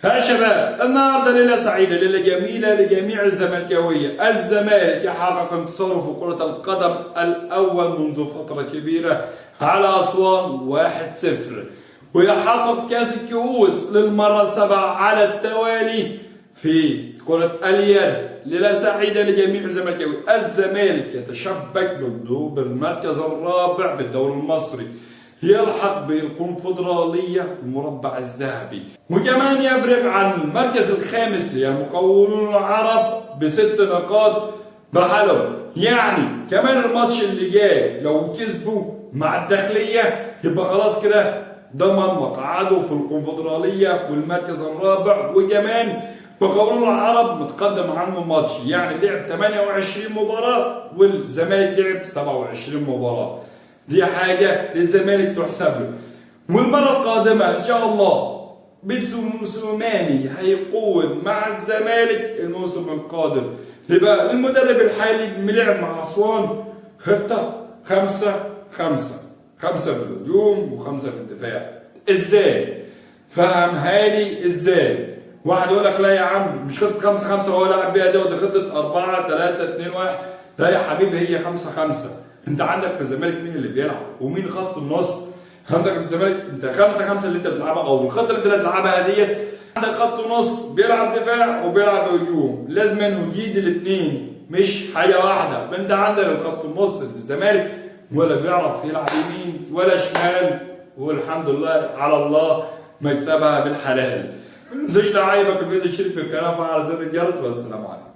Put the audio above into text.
يا شباب، النهارده ليلة سعيدة، ليلة جميلة لجميع الزملكاويه. الزمالك يحقق انتصاره في كره القدم الاول منذ فترة كبيرة على اسوان 1-0، ويحقق كاس الكؤوس للمرة السابعة على التوالي في كرة اليد. ليلة سعيدة لجميع الزملكاوي. الزمالك يتشبك بالمركز الرابع في الدوري المصري، يلحق بالكونفدرالية المربع الذهبي، وكمان يفرق عن المركز الخامس للمقاولون العرب ب6 نقاط بحالهم. يعني كمان الماتش اللي جاي لو كسبوا مع الداخلية يبقى خلاص كده ضمن مقعده في الكونفدرالية والمركز الرابع، وكمان مقاولون العرب متقدم عنه ماتش، يعني لعب 28 مباراة والزمالك لعب 27 مباراة. دي حاجة للزمالك تحسب له. والمرة القادمة إن شاء الله بيتسو موسوماني هيقود مع الزمالك الموسم القادم. يبقى المدرب الحالي لعب مع أسوان خطة 5-5، 5 في الهجوم و5 في الدفاع. إزاي؟ فهمها لي إزاي؟ واحد يقول لك لا يا عم مش خطة 5-5 هو لاعب بيها دي، وده خطة 4-3-2-1. لا يا حبيبي، هي 5-5. انت عندك في الزمالك مين اللي بيلعب ومين خط النص؟ عندك في الزمالك انت 5-5 اللي انت بتلعبها او الخطة اللي انت بتلعبها ديت، عندك خط نص بيلعب دفاع وبيلعب هجوم، لازم نجيد الاثنين مش حاجة واحدة. انت عندك الخط النص في الزمالك ولا بيعرف يلعب يمين ولا شمال، والحمد لله على الله مكسبها بالحلال. ما تنسوش لو عجبك الفيديو تشترك في القناة وفعل زر الجرس، والسلام عليكم.